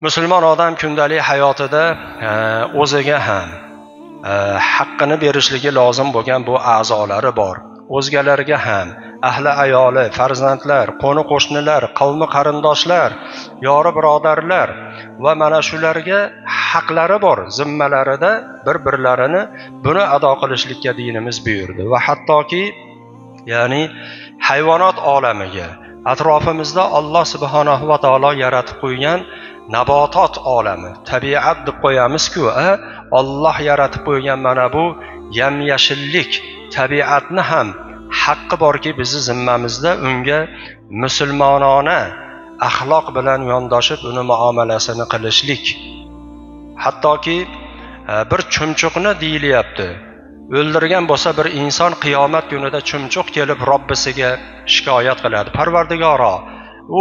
Musulmon odam kundalik hayotida o'ziga ham haqqini berishligi lozim bo'lgan bu a'zolari bor. O'zgalarga ham, ahli ayoli, farzandlar, qo'ni qo'shnilar, qavmi qarindoshlar, yori birodarlar va mana shularga haqlari bor, zimmalarida bir-birlarini buni ado qilishlikka dinimiz buyurdi. Va hattoki, ya'ni hayvonot olamiga, atrofimizda Alloh subhanahu va taolo yaratib qo'ygan nabotot olami, tabiat deb qo'yamiz-ku, Alloh yaratib qo'ygan mana bu yam-yashillik tabiatni ham haqqi borki bizni zimmamizda unga musulmonona axloq bilan yondoshib uni muomalasini qilishlik. Hattoki bir chumchuqni deyilyapti, o'ldirgan bo'lsa bir inson qiyomat kunida chumchuq kelib Robbisiga shikoyat qiladi. Parvardigoro,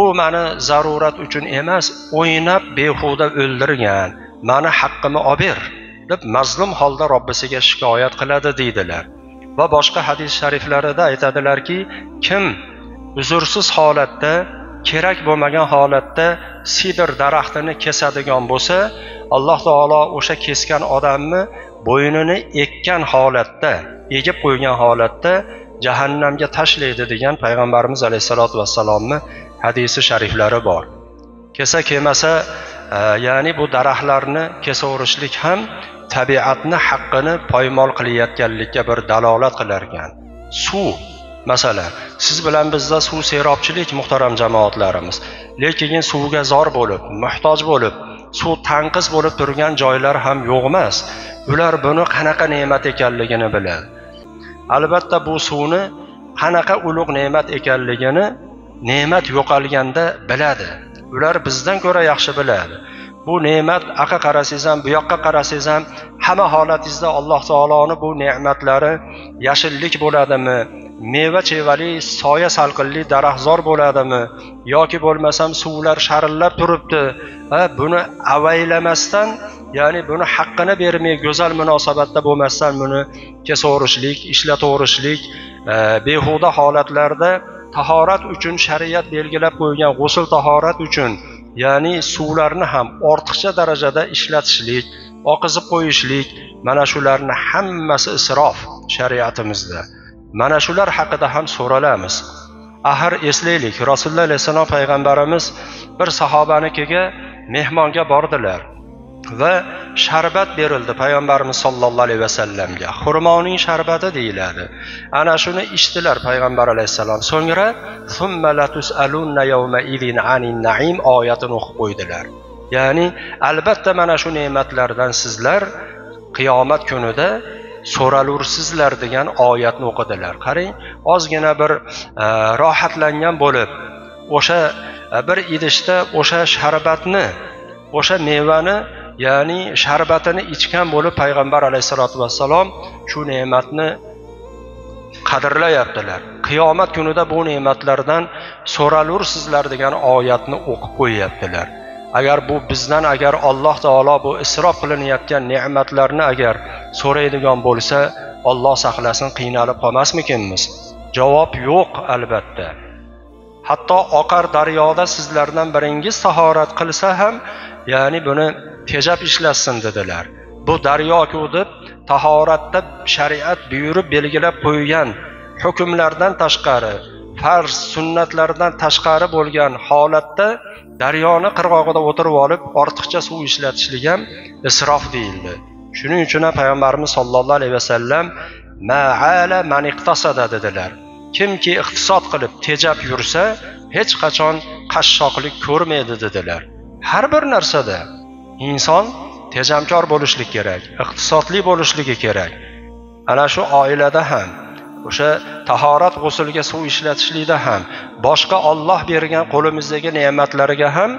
u meni zarurat uchun emas, o'ynab behuda o'ldirgan, meni haqqimni olib ber deb mazlum holda Robbisiga shikoyat qiladi deydilar. Va boshqa hadis shariflarida aytadilarki, kim uzrsiz holatda, kerak bo'lmagan holatda sidr daraxtini kesadigan bo'lsa, Alloh taolo o'sha kesgan odamni bo'ynini ekkan holatda, egib qo'ygan holatda jahannamga tashlaydi degan payg'ambarimiz alayhisolatu vassalomni hadisi shariflari bor. Kesa kelmasa, ya'ni bu daraxtlarni kesaverishlik ham tabiatni haqqini poymol qilayotganlikka bir dalolat qilar ekan. Suv masalan, siz bilan bizda suv serobchilik muhtaram jamoatlarimiz, lekin suvga zor bo'lib, muhtoj bo'lib, suv tanqis bo'lib turgan joylar ham yo'q emas. Ular buni qanaqa ne'mat ekanligini biladi. Albatta bu suvni qanaqa ulug' ne'mat ekanligini ne'mat yo'qolganda biladi. Ular bizdan ko'ra yaxshi biladi. Bu ne'mat aqa qarasangiz ham, bu yoqqa qarasangiz ham, hamma holatingizda Alloh taoloning bu ne'matlari yashillik bo'ladimi, meva-chevali, soya salqinli daraxtzor bo'ladimi yoki bo'lmasam suvlar sharillab turibdi, buni avaylamasdan, ya'ni buni haqqini bermay, go'zal munosabatda bo'lmasdan buni kesaverishlik, ishlataverishlik, behuda holatlarda tahorat uchun shariat belgilab qo'ygan g'usl tahorat uchun, ya'ni suvlarni ham ortiqcha darajada ishlatishlik, oqizib qo'yishlik, mana shularni hammasi isrof shariatimizda. Mana shular haqida ham so'ralamiz. Axir eslaylik, Rasululloh alayhissalom payg'ambarimiz bir sahobanikiga mehmonga bordilar va sharbat berildi payg'ambarimiz sollallohu alayhi vasallamga. Xurmoning sharbati deyiladi. Ana shuni ichdilar payg'ambar alayhissalom. So'ngra summa latusalunna yawma idin anin na'im oyatini o'qib qo'ydilar. Ya'ni albatta mana shu ne'matlardan sizlar qiyomat kunida so'ralursizlar degan oyatni o'qidilar. Qarang, ozgina bir rohatlangan bo'lib, o'sha bir idishda o'sha sharbatni, o'sha mevani, ya'ni sharbatini ichgan bo'lib payg'ambar alayhisolatu vassalom shu ne'matni qadrlayaptilar. Qiyomat kunida bu ne'matlardan so'ralursizlar degan oyatni o'qib qo'yaptilar. Agar bu bizdan, agar Alloh taolo bu isrof qilinayotgan ne'matlarni agar so'raydigan bo'lsa, Alloh saqlasin, qiynalib qolmasmikinmiz? Javob yo'q albatta. Hatto oqar daryoda sizlardan biringiz tahorat qilsa ham, ya'ni buni tejab ishlatsin dedilar. Bu daryo-ku deb tahoratda shariat buyurib belgilab qo'ygan hukmlardan tashqari, farz sunnatlardan tashqari bo'lgan holatda daryoni qirg'og'ida o'tirib olib ortiqcha suv ishlatishlik ham isrof deyildi. Shuning uchun ham payg'ambarimiz sollallohu alayhi vasallam ma'ala man iqtasada dedilar. Kimki iqtisod qilib tejab yursa, hech qachon qashshoqlik ko'rmaydi dedilar. Har bir narsada inson tejamkor bo'lishlik kerak, iqtisodli bo'lishligi kerak. Ana shu oilada ham, o'sha tahorat g'usulga suv ishlatishlikda ham, boshqa Alloh bergan qo'limizdagi ne'matlarga ham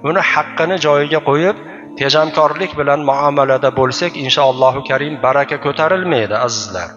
uni haqqini joyiga qo'yib, tejamkorlik bilan muomalada bo'lsak, inshaallohu karim baraka ko'tarilmaydi azizlar.